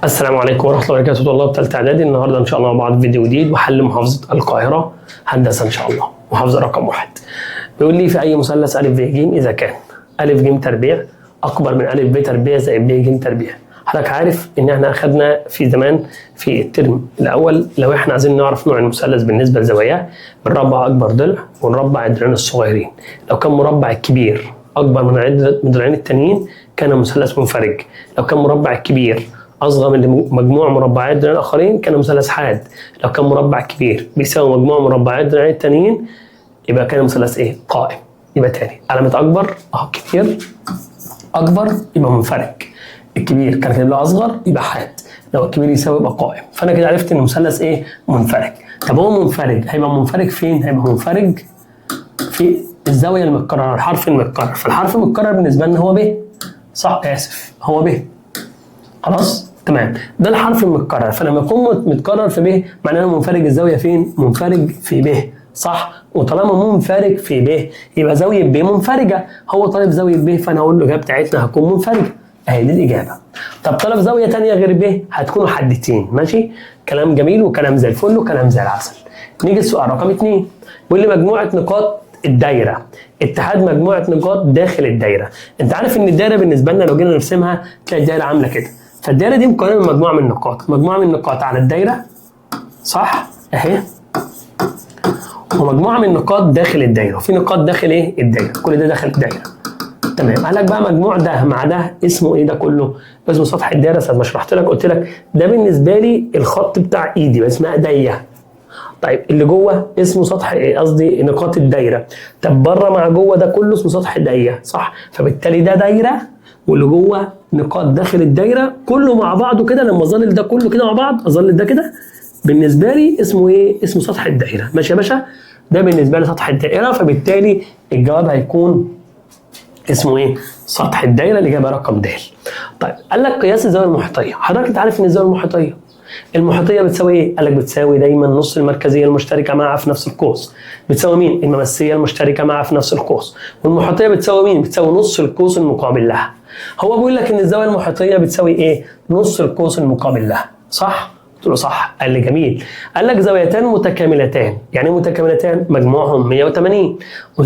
السلام عليكم ورحمة الله وبركاته طلاب ثالثة إعدادي. النهارده إن شاء الله مع بعض فيديو جديد وحل محافظة القاهرة هندسة إن شاء الله، محافظة رقم 1. بيقول لي في أي مثلث أ ب ج إذا كان أ ج تربيع أكبر من أ ب تربيع زائد ب ج تربيع. حضرتك عارف إن إحنا أخدنا في زمان في الترم الأول لو إحنا عايزين نعرف نوع المثلث بالنسبة لزواياه بنربع أكبر ضلع ونربع الضلعين الصغيرين. لو كان مربع الكبير أكبر من الضلعين التانيين كان مثلث منفرج، لو كان مربع الكبير اصغر من مجموع مربعات الضلعين الاخرين كان مثلث حاد، لو كان مربع كبير بيساوي مجموع مربعات الضلعين التانيين يبقى كان مثلث ايه؟ قائم. يبقى تاني علامة اكبر اهو كبير اكبر يبقى منفرج، الكبير كان كاتب له اصغر يبقى حاد، لو الكبير يساوي يبقى قائم. فانا كده عرفت ان المثلث ايه؟ منفرج. طب هو منفرج هيبقى منفرج فين؟ هيبقى منفرج في الزاوية المتكررة، الحرف المتكرر، فالحرف المتكرر بالنسبة لنا هو ب، صح؟ اسف هو ب. خلاص؟ تمام، ده الحرف المتكرر، فلما يكون متكرر في ب معناه انه منفرج الزاوية فين؟ منفرج في ب، صح؟ وطالما منفرج في ب يبقى زاوية ب منفرجه، هو طالب زاوية ب فانا اقول له الاجابة بتاعتنا هتكون منفرجه، اهي دي الاجابة. طب طلب زاوية ثانية غير ب هتكون حدتين، ماشي؟ كلام جميل وكلام زي الفل وكلام زي العسل. نيجي السؤال رقم 2، بيقول لي مجموعة نقاط الدايرة، اتحاد مجموعة نقاط داخل الدايرة. انت عارف ان الدايرة بالنسبة لنا لو جينا نرسمها تلاقي الدايرة عامله كده، فالدايره دي مكونة من مجموعة من النقاط، مجموعة من النقاط على الدايرة صح؟ اهي، ومجموعة من النقاط داخل الدايرة، وفي نقاط داخل ايه؟ الدايرة، كل ده داخل الدايرة. تمام، قال لك بقى مجموع ده مع ده اسمه ايه ده كله؟ اسمه سطح الدايرة. ساعة ما شرحت لك قلت لك ده بالنسبة لي الخط بتاع ايدي بس اسمها ايديا. طيب اللي جوه اسمه سطح ايه؟ قصدي نقاط الدايرة. طب بره مع جوه ده كله اسمه سطح دايرة صح؟ فبالتالي ده دايرة واللي جوه نقاط داخل الدايرة كله مع بعضه كده، لما اظلل ده كله كده مع بعض اظلل ده كده بالنسبة لي اسمه ايه؟ اسمه سطح الدائرة. ماشي يا باشا؟ ده بالنسبة لي سطح الدائرة، فبالتالي الجواب هيكون اسمه ايه؟ سطح الدايرة، الاجابة رقم د. طيب قال لك قياس الزاوية المحيطيه، حضرتك انت عارف ان الزاوية المحيطيه المحيطيه بتساوي ايه؟ قال لك بتساوي دايما نص المركزية المشتركة معها في نفس القوس. بتساوي مين؟ المماسيه المشتركة معها في نفس القوس. والمحيطيه بتساوي مين؟ بتساوي نص القوس المقابل لها. هو بيقول لك ان الزاوية المحيطيه بتساوي ايه؟ نص القوس المقابل لها، صح؟ قلت له صح. قال لي جميل. قال لك زاويتان متكاملتان، يعني ايه متكاملتان؟ مجموعهم 180،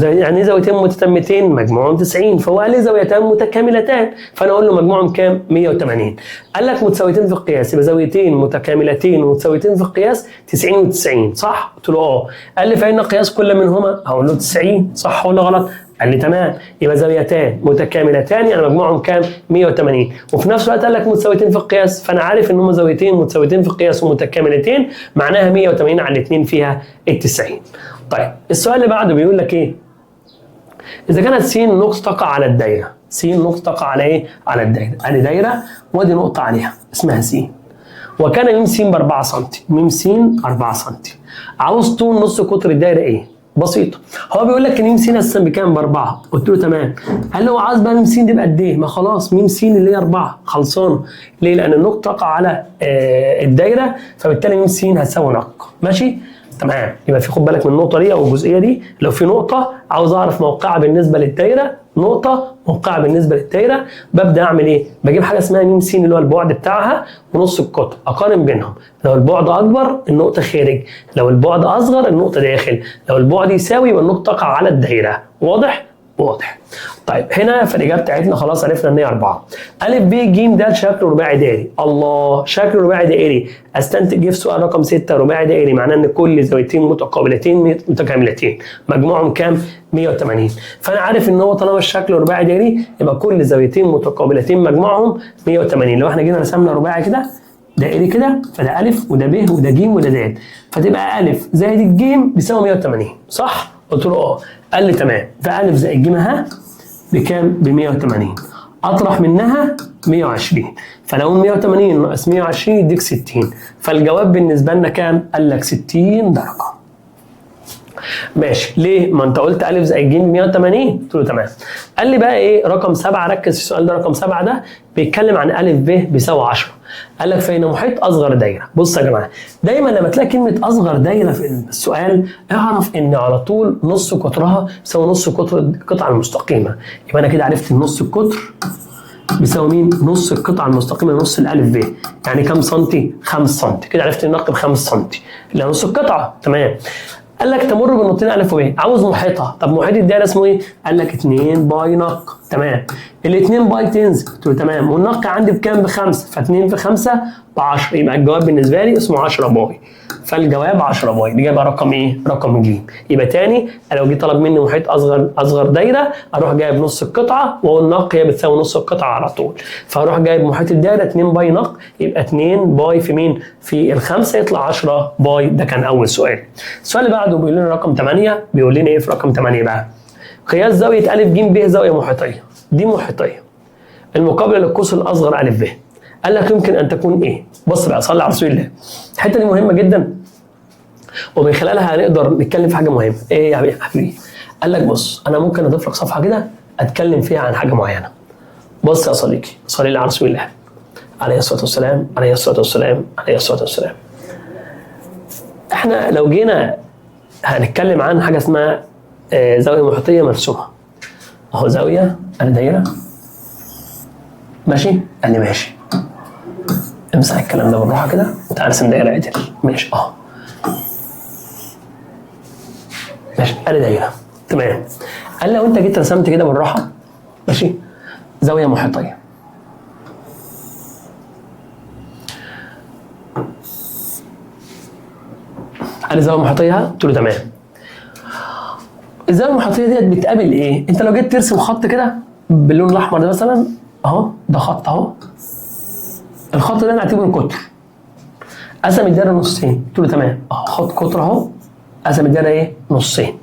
يعني زاويتين متتمتين مجموعهم 90، فهو قال لي زاويتان متكاملتان فانا اقول له مجموعهم كام؟ 180. قال لك متساويتين في القياس، يبقى زاويتين متكاملتين ومتساويتين في القياس 90 و90، صح؟ قلت له اه. قال لي فإن قياس كل منهما، هقول له 90، صح ولا غلط؟ قال لي تمام، يبقى زاويتان متكاملتان يعني مجموعهم كام؟ 180، وفي نفس الوقت قال لك متساويتين في القياس، فانا عارف ان هم زاويتين متساويتين في القياس ومتكاملتين معناها 180 على الاثنين فيها ال 90. طيب السؤال اللي بعده بيقول لك ايه؟ اذا كانت س نقطة تقع على الدايرة، س نقطة تقع على ايه؟ على الدايرة، ادي دايرة وادي نقطة عليها اسمها س. وكان م س ب 4 سم، م س 4 سم. عاوز طول نص قطر الدايرة ايه؟ بسيطة، هو بيقول لك ان م س اساسا بكام؟ ب4. قلت له تمام. قال له هو عاوز بقى م س دي بقد ايه؟ ما خلاص م س اللي هي 4 خلصانه. ليه؟ لان النقطة تقع على الدايرة، فبالتالي م س هتساوي نق. ماشي؟ تمام، يبقى في خد بالك من النقطة دي او الجزئية دي، لو في نقطة عاوز اعرف موقعها بالنسبة للدايره، نقطة موقعها بالنسبة للدايره، ببدا اعمل ايه؟ بجيب حاجة اسمها م س اللي هو البعد بتاعها ونص القطر، اقارن بينهم، لو البعد اكبر النقطة خارج، لو البعد اصغر النقطة داخل، لو البعد يساوي يبقى النقطة تقع على الدايرة. واضح؟ واضح. طيب هنا في الاجابة بتاعتنا خلاص عرفنا ان هي 4. ا ب ج د شكل رباعي دائري. الله، شكل رباعي دائري، استنتج في سؤال رقم 6 رباعي دائري معناه ان كل زاويتين متقابلتين متكاملتين مجموعهم كام؟ 180. فانا عارف ان هو طالما الشكل رباعي دائري يبقى كل زاويتين متقابلتين مجموعهم 180. لو احنا جينا رسمنا رباعي كده دائري كده، فده ا وده ب وده ج وده د، فتبقى ا زائد الج بيساوي 180، صح؟ قلت له اه. قال لي تمام، فأ زائد ج اهي بكام؟ ب 180، اطرح منها 120، فلو 180 ناقص 120 يديك 60، فالجواب بالنسبة لنا كام؟ قال لك 60 درجه. ماشي، ليه؟ ما انت قلت ا زائد ج 180. قلت له تمام. قال لي بقى ايه؟ رقم 7، ركز في السؤال ده. رقم 7 ده بيتكلم عن ا ب بيساوي 10. قال لك فإن محيط اصغر دايرة. بص يا جماعة، دايما لما تلاقي كلمة اصغر دايرة في السؤال اعرف ان على طول نص قطرها بيساوي نص قطر القطعة المستقيمة. يبقى انا كده عرفت النص القطر بيساوي مين؟ نص القطعة المستقيمة نص الالف ب، يعني كام سنتي؟ 5 سنتي. كده عرفت النق ب 5 سنتي اللي هي نص القطعة. تمام. قال لك تمر بالنقطتين الف وب، عاوز محيطها. طب محيط الدايرة اسمه ايه؟ قال لك 2 pi نق. تمام. ال 2 pi تنزل، قلت له تمام. والنق عندي بكام؟ ب5، ف 2 في 5 ب 10، يبقى الجواب بالنسبة لي اسمه 10 pi. فالجواب 10 pi، الاجابة رقم ايه؟ رقم ج. يبقى تاني لو جه طلب مني محيط اصغر دايرة اروح جايب نص القطعة واقول نق هي بتساوي نص القطعة على طول، فاروح جايب محيط الدايرة 2 pi نق، يبقى 2 pi في مين؟ في الخمسة، يطلع 10 pi. ده كان اول سؤال. السؤال اللي بعده بيقول لنا رقم 8، بيقول لنا ايه في رقم 8 بقى؟ قياس زاوية ا ج ب زاوية محيطيه، دي محيطيه المقابلة للقوس الاصغر ا ب. قال لك يمكن ان تكون ايه؟ بص بقى، صلي على رسول الله. الحتة دي مهمة جدا ومن خلالها هنقدر نتكلم في حاجة مهمة. ايه يا حبيبي؟ قال لك بص، انا ممكن اضيف لك صفحة كده اتكلم فيها عن حاجة معينة. بص يا صديقي، صلي على رسول الله عليه الصلاة والسلام، عليه الصلاة والسلام، عليه الصلاة والسلام. احنا لو جينا هنتكلم عن حاجة اسمها زاوية محيطيه مرسومه. اهو زاوية، انا دايرة ماشي؟ قال لي ماشي. امسح الكلام ده بالراحة كده وتعالى ارسم دايرة عدل. ماشي اه ماشي، قال لي دايرة. تمام. قال لو انت جيت رسمت كده بالراحة ماشي زاوية محيطيه، قال لي زاوية محيطيه، قلت له تمام. الزاوية المحيطيه ديت بتقابل ايه؟ انت لو جيت ترسم خط كده باللون الاحمر ده مثلا اهو، ده خط اهو، الخط ده انا اعتبره قطر، قسم الدايرة نصين، قلت له تمام اهو خط قطر اهو، قسم الدايرة ايه؟ نصين.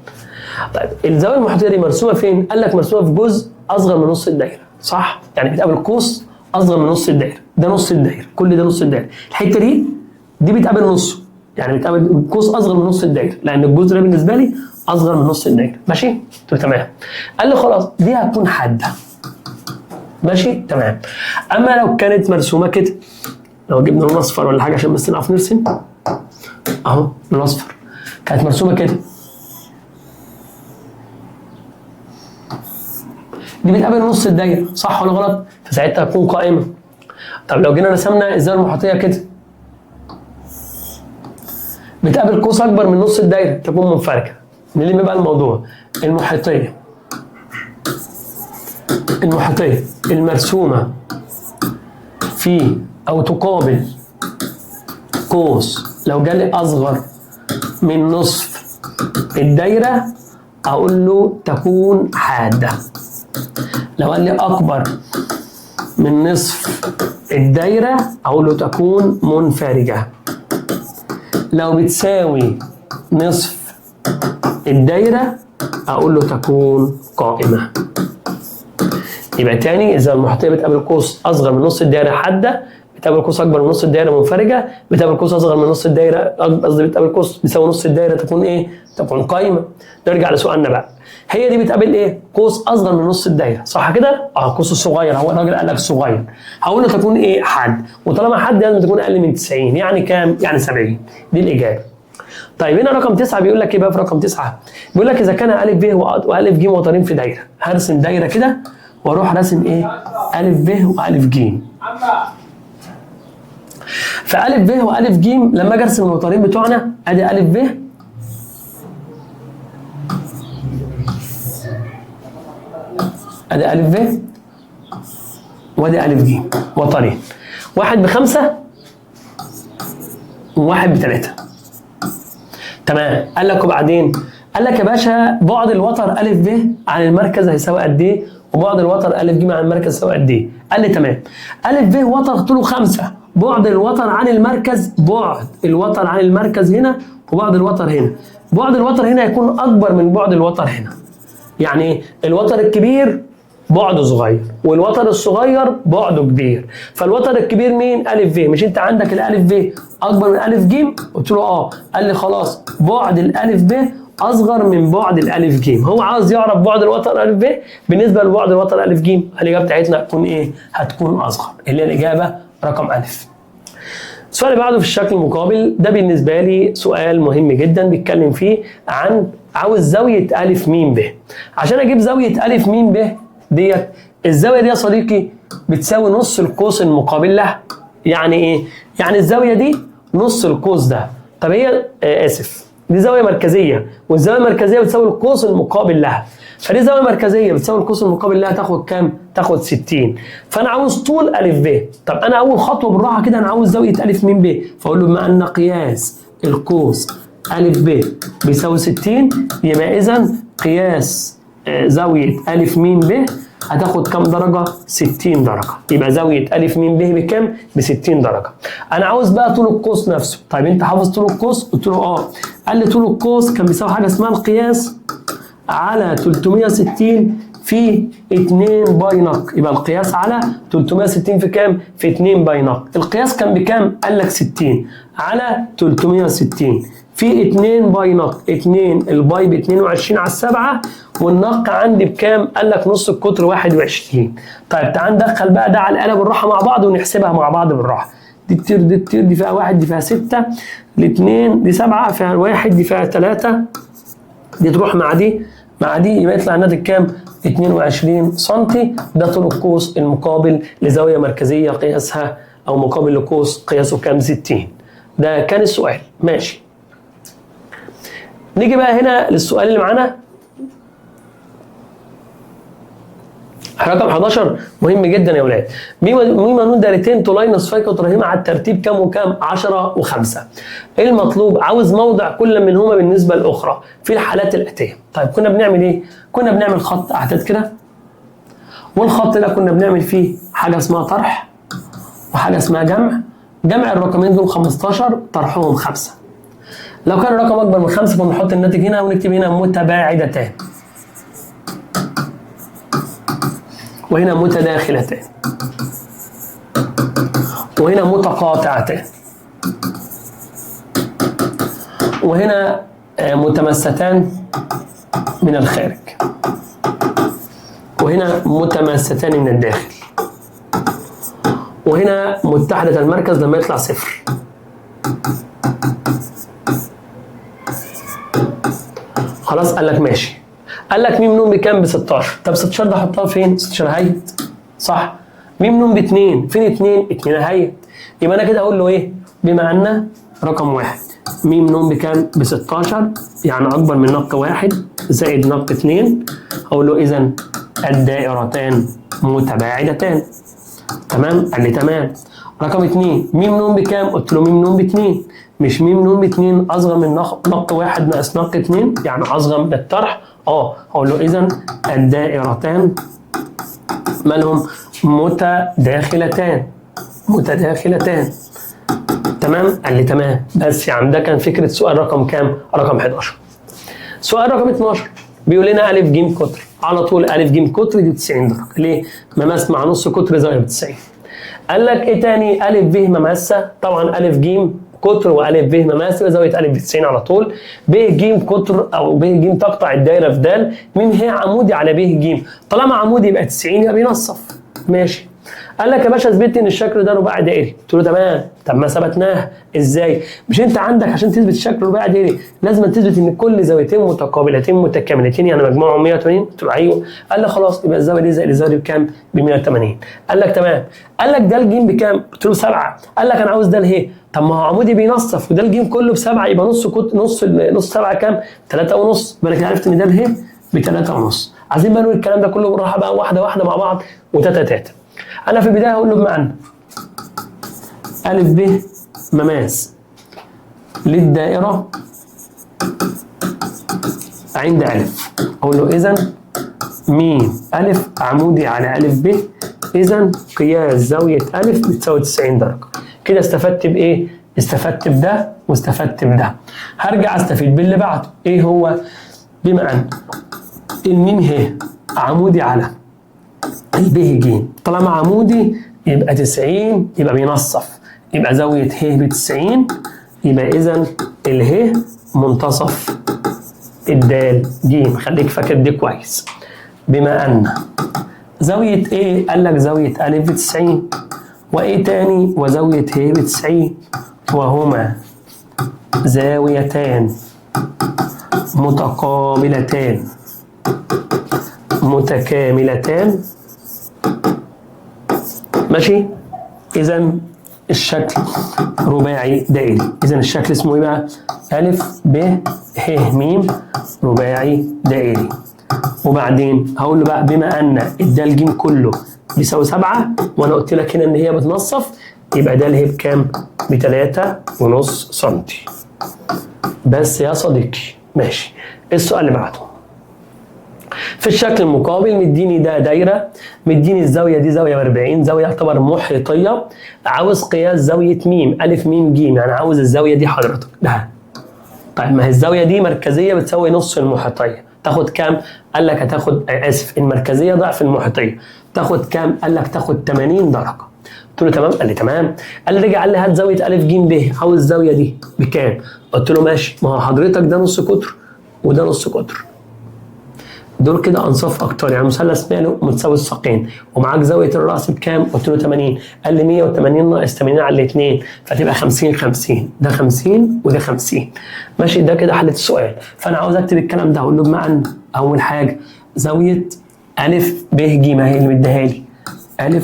طيب الزاوية المحيطيه دي مرسومه فين؟ قال لك مرسومه في جزء اصغر من نص الدايرة، صح؟ يعني بتقابل قوس اصغر من نص الدايرة، ده نص الدايرة، كل ده نص الدايرة، الحتة دي بتقابل نصه، يعني بتقابل قوس اصغر من نص الدايرة، لان الجزء ده بالنسبة لي اصغر من نص الدايرة، ماشي؟ قلت له تمام. قال لي خلاص دي هتكون حادة. ماشي؟ تمام. اما لو كانت مرسومه كده، لو جبنا لون اصفر ولا حاجة عشان بس نعرف نرسم، اهو لون اصفر، كانت مرسومه كده، دي بتقابل نص الدايرة، صح ولا غلط؟ فساعتها هتكون قائمة. طب لو جينا رسمنا الزاوية المحيطيه كده، بتقابل قوس اكبر من نص الدايرة، تكون منفرجه. نلم بقى الموضوع. المحيطيه المرسومه في او تقابل قوس لو جالي اصغر من نصف الدايرة اقول له تكون حادة. لو قال لي اكبر من نصف الدايرة اقول له تكون منفرجه. لو بتساوي نصف الدايرة اقول له تكون قائمة. يبقى تاني، اذا المحيطيه بتقابل قوس اصغر من نص الدايرة حادة، بتقابل قوس اكبر من نص الدايرة منفرجه، بتقابل قوس اصغر من نص الدايرة، قصدي بتقابل قوس بيساوي نص الدايرة تكون ايه؟ تكون قايمة. نرجع لسؤالنا بقى، هي دي بتقابل ايه؟ قوس اصغر من نص الدايرة، صح كده؟ اه قوس الصغير، هو الراجل قال لك صغير، هقول له تكون ايه؟ حاد، وطالما حاد لازم تكون اقل من 90، يعني كام؟ يعني 70. دي الاجابة. طيب هنا رقم 9 بيقول لك ايه بقى في رقم 9؟ بيقول لك اذا كان ا ب والف ج وترين في دايرة، هرسم دايرة كده واروح راسم ايه؟ ا ب والف ج. فالف ب والف ج لما اجي ارسم الوترين بتوعنا، ادي ا ب ادي ا ب وادي ا ج، وترين، واحد ب5 وواحد ب3. تمام. قال لك وبعدين؟ قال لك يا باشا بعد الوتر ا ب عن المركز هيساوي قد ايه؟ وبعد الوتر ا ج عن المركز يساوي قد ايه؟ قال لي تمام. ا ب وتر طوله 5، بعد الوتر عن المركز، بعد الوتر عن المركز هنا وبعد الوتر هنا، بعد الوتر هنا هيكون اكبر من بعد الوتر هنا. يعني الوتر الكبير بعده صغير والوتر الصغير بعده كبير، فالوتر الكبير مين؟ ا ب. مش انت عندك الالف ب اكبر من الف ج؟ قلت له اه. قال لي خلاص بعد الالف ب اصغر من بعد الالف ج. هو عاوز يعرف بعد الوتر الف ب بالنسبة لبعد الوتر الف ج، الاجابة بتاعتنا هتكون ايه؟ هتكون اصغر، اللي هي الاجابة رقم الف. السؤال اللي بعده في الشكل المقابل ده بالنسبة لي سؤال مهم جدا، بيتكلم فيه عن عاوز زاوية ا م ب. عشان اجيب زاوية ا م ب ديت، الزاوية دي يا صديقي بتساوي نص القوس المقابل لها. يعني ايه؟ يعني الزاوية دي نص القوس ده. طب هي اسف، دي زاوية مركزية، والزاويه المركزية بتساوي القوس المقابل لها، فدي زاوية مركزية بتساوي القوس المقابل لها، تاخد كام؟ تاخد 60. فانا عاوز طول ا ب. طب انا اول خطوة بالراحة كده انا عاوز زاوية ا م ب، فاقول له بما ان قياس القوس ا ب بيساوي 60، يبقى اذا قياس زاوية ا م ب هتاخد كام درجه؟ 60 درجه. يبقى زاوية ا م ب بكام؟ ب 60 درجه. انا عاوز بقى طول القوس نفسه. طيب انت حافظ طول القوس؟ قلت له اه. قال لي طول القوس كان بيساوي حاجة اسمها القياس على 360 في 2 pi نق. يبقى القياس على 360 في كام؟ في 2 pi نق. القياس كان بكام؟ قال لك 60 على 360 في 2 pi نق، 2 ال pi ب 22 على 7، والنق عندي بكام؟ قال لك نص القطر 21. طيب تعال ندخل بقى ده على الآلة بالراحة مع بعض ونحسبها مع بعض بالراحة. دي تطير دي تطير، دي فيها 1 دي فيها 6، الاثنين دي 7 فيها 1 دي فيها 3، دي تروح مع دي مع دي، يبقى يطلع الناتج كام؟ 22 سم. ده طول القوس المقابل لزاوية مركزية قياسها أو مقابل لقوس قياسه كام؟ 60. ده كان السؤال. ماشي، نيجي بقى هنا للسؤال اللي معانا رقم 11، مهم جدا يا ولاد. ميم ونون دايرتين طولين نصفي قطرهما على الترتيب كام وكام؟ 10 و5. ايه المطلوب؟ عاوز موضع كل منهما بالنسبة للاخرى في الحالات الاتية. طيب كنا بنعمل ايه؟ كنا بنعمل خط اعداد كده، والخط ده كنا بنعمل فيه حاجة اسمها طرح وحاجه اسمها جمع. جمع الرقمين دول 15، طرحهم 5. لو كان الرقم اكبر من 5 فبنحط الناتج هنا ونكتب هنا متباعدتان، وهنا متداخلتان، وهنا متقاطعتان، وهنا متماستان من الخارج، وهنا متماستان من الداخل، وهنا متحدة المركز لما يطلع صفر. خلاص قال لك ماشي. قال لك ميم نون بكام؟ ب 16. طب 16 ده احطها فين؟ 16 اهيت، صح؟ ميم نون ب 2، فين 2؟ 2 اهيت. يبقى انا كده اقول له ايه؟ بما ان رقم 1 ميم نون بكام؟ ب 16، يعني اكبر من نق 1 زائد نق 2. اقول له اذا الدائرتان متباعدتان. تمام؟ قال لي تمام. رقم 2 ميم نون بكام؟ قلت له ميم نون ب 2. مش ميم نون ب 2 اصغر من نق 1 ناقص نق 2، يعني اصغر من الطرح. هقول له اذا الدائرتان مالهم؟ متداخلتان. متداخلتان. تمام؟ قال لي تمام. بس يا عم ده كان فكرة سؤال رقم كام؟ رقم 11. سؤال رقم 12 بيقول لنا أ ج قطر. على طول أ ج قطر دي 90 درجة. ليه؟ مماس مع نص قطر زاوية ب 90. قال لك ايه تاني؟ أ ب مماسة، طبعا أ ج قطر وأ ب مماسة زاوية أ ب 90 على طول. ب ج قطر أو ب ج تقطع الدايرة في د، م ه عمودي على ب ج، طالما عمودي يبقى 90 يبقى بينصف. ماشي. قال لك يا باشا اثبت لي ان الشكل ده رباعي دائري. قلت له تمام. طب ما ثبتناه ازاي؟ مش انت عندك عشان تثبت الشكل رباعي دائري لازم تثبت ان كل زاويتين متقابلتين متكاملتين، يعني مجموعهم 180؟ قلت له ايوه. قال لي خلاص يبقى الزاوية دي زائد الزاوية دي بكام؟ ب 180. قال لك تمام. قال لك ده الجيم بكام؟ قلت له 7. قال لك انا عاوز ده اله. طب ما هو عمودي بينصف وده الجيم كله ب7، يبقى نص نص نص 7 كام؟ 3.5. يبقى انا كده عرفت ان ده اله ب 3.5. عايزين بقى نقول الكلام ده كله بالراحة بقى، واحدة واحدة مع بعض وتاتا تاتا. أنا في البداية هقول له بمعنى أ ب مماس للدائرة عند أ، أقول له إذا م أ عمودي على أ ب، إذا قياس زاوية أ بتساوي 90 درجة. كده استفدت بإيه؟ استفدت بده واستفدت بده. هرجع أستفيد باللي بعده، إيه هو؟ بما أن الميم ه عمودي على الب ج، طالما عمودي يبقى 90 يبقى بينصف، يبقى زاوية ه ب 90، يبقى إذا اله منتصف الدال ج. خليك فاكر دي كويس. بما أن زاوية إيه؟ قال لك زاوية أ ب 90، وإيه تاني؟ وزاوية ه ب 90، وهما زاويتان متقابلتان متكاملتان، ماشي. اذا الشكل رباعي دائري. اذا الشكل اسمه ايه بقى؟ أ ب ه م رباعي دائري. وبعدين هقول له بقى بما ان الدال ج كله بيساوي 7، وانا قلت لك هنا ان هي بتنصف، يبقى د ه بكام؟ ب 3.5 سم. بس يا صديقي. ماشي. السؤال اللي بعده في الشكل المقابل مديني ده دايرة، مديني الزاوية دي زاوية 40، زاوية يعتبر محيطيه، عاوز قياس زاوية م أ م ج، يعني عاوز الزاوية دي حضرتك ده. طيب ما هي الزاوية دي مركزية بتساوي نص المحيطيه، تاخد كام؟ قال لك هتاخد، اسف، المركزية ضعف المحيطيه، تاخد كام؟ قال لك تاخد 80 درجه. قلت له تمام، قال لي تمام. قال لي رجع قال لي هات زاوية أ ج ب، عاوز الزاوية دي بكام؟ قلت له ماشي، ما هو حضرتك ده نص قطر وده نص قطر، دول كده انصاف اكتر، يعني مثلث ماله متساوي الساقين، ومعاك زاوية الراس بكام؟ قلت له 80. قال لي 180 ناقص 80 على الاثنين، فتبقى 50 50، ده 50 وده 50. ماشي، ده كده حلت السؤال. فانا عاوز اكتب الكلام ده، اقول له بما ان اول حاجة زاوية أ ب ج، ما هي اللي مديها لي أ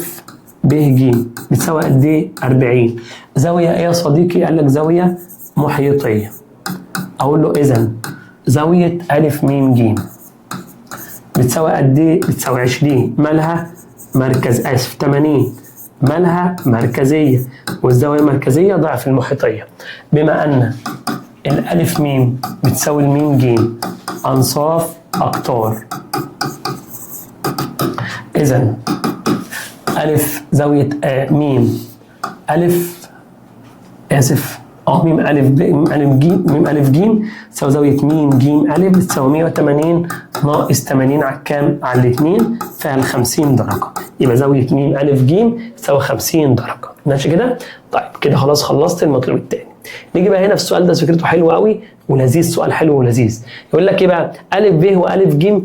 ب ج بتساوي قد ايه؟ 40. زاوية ايه يا صديقي؟ قال لك زاوية محيطيه. اقول له اذا زاوية أ م ج بتساوي قد ايه؟ بتساوي 20، مالها؟ مركز، اسف 80، مالها؟ مركزية، والزاويه المركزية ضعف المحيطيه. بما ان الالف م بتساوي الميم ج انصاف اقطار، اذا الف زاوية م الف، اسف م أ ب م أ ج م أ ج تساوي زاوية م ج أ بتساوي 180 ناقص 80 على كام؟ على الاثنين، فيها 50 درجة. يبقى زاوية م أ ج تساوي 50 درجة. ماشي كده؟ طيب كده خلاص خلصت المطلوب الثاني. نيجي بقى هنا في السؤال ده، فكرته حلوة قوي ولذيذ، سؤال حلو ولذيذ. يقول لك ايه بقى؟ أ ب وأ ج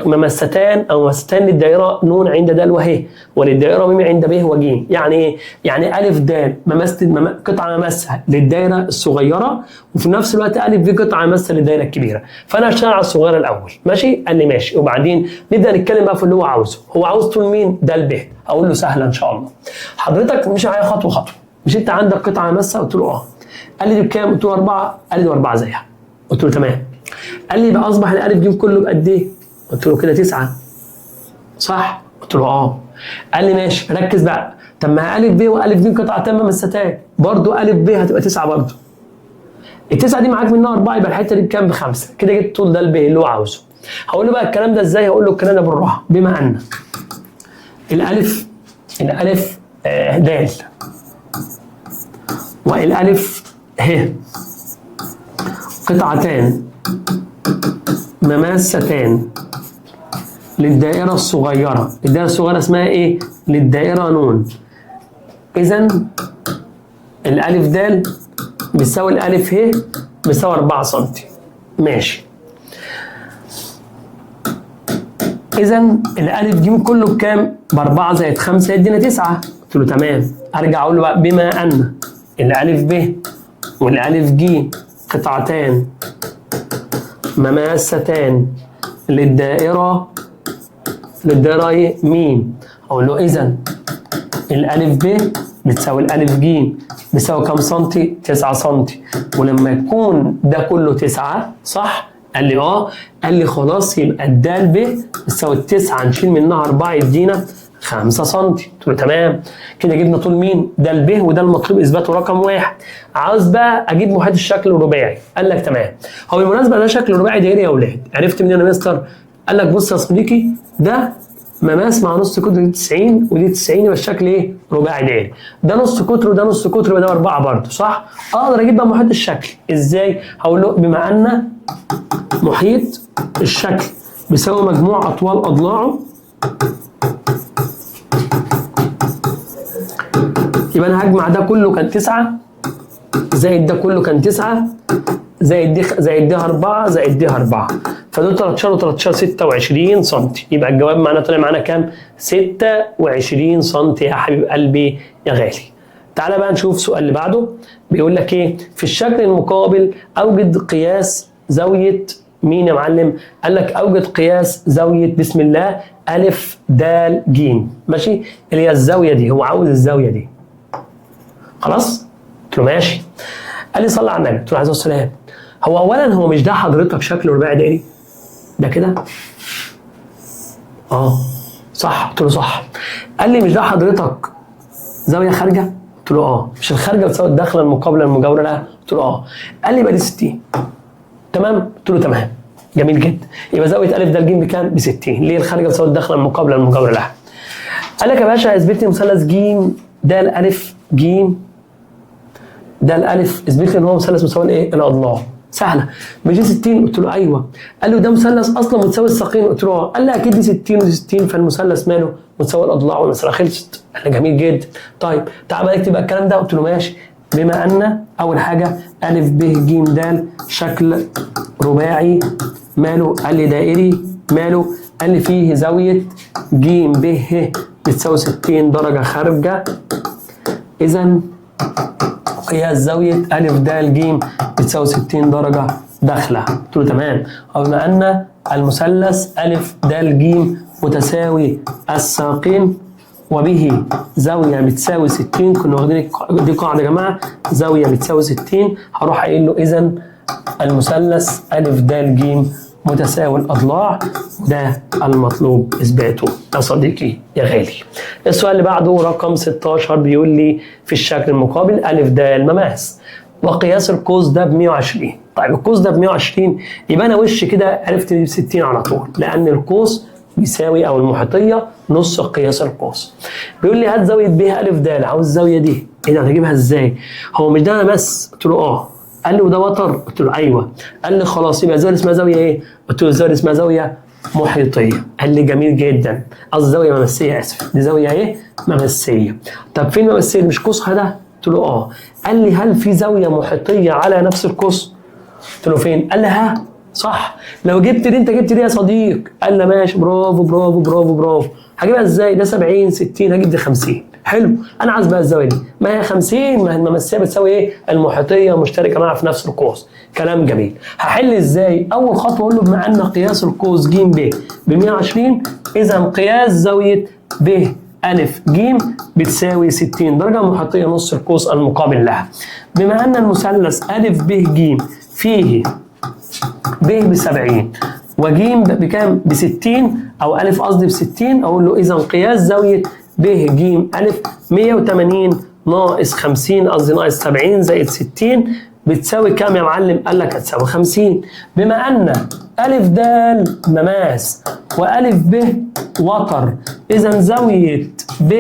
مماستان او مماستان للدائره ن عند د وه، وللدائره م عند ب وج. يعني ايه؟ يعني أ د ممست قطعه مماسه للدائره الصغيرة، وفي نفس الوقت أ ب قطعه مماسه للدائره الكبيرة. فانا هشتغل على الصغيرة الاول، ماشي؟ قال لي ماشي. وبعدين نبدا نتكلم بقى في اللي هو عاوزه. هو عاوز طول مين؟ د ب. اقول له سهلة ان شاء الله. حضرتك مش معايا خطوة خطوة، مش انت عندك قطعه مماسه؟ قلت له اه. قال لي دي بكام؟ قلت له 4. قال لي 4 زيها. قلت له تمام. قال لي يبقى اصبح الالف ج كله بقد ايه؟ قلت له كده 9، صح؟ قلت له اه. قال لي ماشي، ركز بقى. طب ما أ ب وأ ج قطعتين مماستان، برضه أ ب هتبقى 9 برضه. التسعة دي معاك منها 4، يبقى الحتة دي بكام؟ ب5. كده جبت طول د ب اللي هو عاوزه. هقول له بقى الكلام ده ازاي؟ هقول له الكلام ده بالراحة. بما ان الالف د والالف ه قطعتان مماستان للدائرة الصغيرة، الدائرة الصغيرة اسمها ايه؟ للدائرة نون. إذا الألف د بيساوي الألف ه بيساوي 4 سم. ماشي. إذا الألف ج كله بكام؟ ب 4 زائد 5 يدينا 9. قلت له تمام. أرجع أقول له بقى بما أن الألف ب والألف ج قطعتان مماستان للدائرة ايه؟ م. اقول له اذا الالف ب بتساوي الالف ج بتساوي كام سنتي؟ 9 سنتي. ولما يكون ده كله 9، صح؟ قال لي اه. قال لي خلاص يبقى الدال ب بتساوي 9، نشيل منها 4 يدينا 5 سنتي. قلت له تمام. كده جبنا طول مين؟ د ب، وده المطلوب اثباته رقم 1. عاوز بقى اجيب محيط الشكل الرباعي. قال لك تمام. هو بالمناسبة ده شكل رباعي دائري يا اولاد. عرفت منين يا مستر؟ قال لك بص يا صديقي، ده مماس مع نص قطر، دي 90 ودي 90، يبقى الشكل ايه؟ رباعي دائري. ده نص قطر وده نص قطر، يبقى ده 4 برضه، صح؟ اقدر اجيب بقى محيط الشكل ازاي؟ هقول له بما ان محيط الشكل بيساوي مجموع اطوال اضلاعه، يبقى انا هجمع ده كله كان 9 زائد ده كله كان 9 زائد دي زائد دي 4 زائد دي 4، فدول 13 و13 26 سم. يبقى الجواب معانا طلع معانا كام؟ 26 سم يا حبيب قلبي يا غالي. تعالى بقى نشوف السؤال اللي بعده. بيقول لك ايه؟ في الشكل المقابل اوجد قياس زاوية مين يا معلم؟ قال لك اوجد قياس زاوية، بسم الله، أ د ج، ماشي، اللي هي الزاوية دي، هو عاوز الزاوية دي. خلاص؟ قلت له ماشي. قال لي صلى على النبي، قلت له عليه الصلاة والسلام. هو اولا هو مش ده حضرتك شكله رباعي دائري؟ ده كده؟ اه صح. قلت له صح. قال لي مش ده حضرتك زاوية خارجه؟ قلت له اه. مش الخارجة بتساوي الداخلة المقابلة المجاورة لها؟ قلت له اه. قال لي يبقى دي 60. تمام؟ قلت له تمام. جميل جدا. يبقى زاوية ا د ج بكام؟ ب 60. ليه؟ الخارجة بتساوي الداخلة المقابلة المجاورة لها. قال لك يا باشا اثبت لي مثلث ج د ا ج د ا، اثبت لي ان هو مثلث مساوي الايه؟ الاضلاع. سهلة. مش دي 60؟ قلت له ايوه. قال له ده مثلث اصلا متساوي الساقين؟ قلت له اه. قال لي اكيد دي 60 ودي 60، فالمثلث ماله؟ متساوي الاضلاع والمسالة خلصت. قال لي جميل جدا. طيب تعال بقى نكتب بقى الكلام ده. قلت له ماشي. بما ان اول حاجة ا ب ج د شكل رباعي ماله؟ قال لي دائري ماله؟ قال لي فيه زاوية ج ب ه بتساوي 60 درجه خارجه، اذا قياس زاوية أ د ج بتساوي 60 درجة داخلة. قلت له تمام. وبما أن المثلث أ د ج متساوي الساقين وبه زاوية بتساوي 60، كنا واخدين دي قاعدة يا جماعة، زاوية بتساوي 60، هروح قايل له إذا المثلث أ د ج متساوي الأضلاع. ده المطلوب إثباته يا صديقي يا غالي. السؤال اللي بعده رقم 16 بيقول لي في الشكل المقابل أ د مماس وقياس القوس ده ب 120. طيب القوس ده ب 120، يبقى أنا وش كده عرفت دي ب 60 على طول، لأن القوس بيساوي أو المحيطية نص قياس القوس. بيقول لي هات زاوية ب أ د، عاوز الزاوية دي، إيه ده هتجيبها إزاي؟ هو مش ده مماس؟ قلت له آه. قال لي وده وتر؟ قلت له ايوه. قال لي خلاص يبقى الزاوية اسمها زاوية ايه؟ قلت له الزاوية اسمها زاوية محيطيه. قال لي جميل جدا. قصدي زاوية مماسيه، اسف، دي زاوية ايه؟ مماسيه. طب فين المماسيه؟ مش قوسها ده؟ قلت له اه. قال لي هل في زاوية محيطيه على نفس القوس؟ قلت له فين؟ قال لي ها صح، لو جبت دي انت جبت دي يا صديق. قال لي ماشي، برافو برافو برافو برافو. هجيبها ازاي؟ ده 70 60، هجيب دي 50. حلو، انا عايز بقى الزاوية دي، ما هي 50، ما هي المماسيه بتساوي ايه؟ المحيطيه مشتركة معها في نفس القوس. كلام جميل. هحل ازاي؟ اول خطوة اقول له بما ان قياس القوس ج ب ب 120، اذا قياس زاوية ب أ ج بتساوي 60 درجه محيطيه نص القوس المقابل لها. بما ان المثلث أ ب ج فيه ب 70 وج بكام؟ ب 60، او أ قصدي ب 60، اقول له اذا قياس زاوية ب ج أ 180 ناقص 50، قصدي ناقص 70 زائد 60 بتساوي كام يا معلم؟ قال لك هتساوي 50. بما ان أ د مماس وأ ب وتر، اذا زاوية ب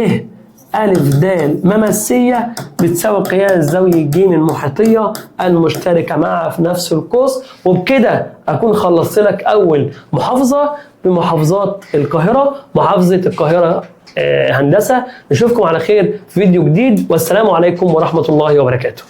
أ د مماسية بتساوي قياس زاوية ج المحيطية المشتركة معها في نفس القوس. وبكده أكون خلصت لك أول محافظة بمحافظات القاهرة، محافظة القاهرة هندسة. نشوفكم على خير في فيديو جديد، والسلام عليكم ورحمة الله وبركاته.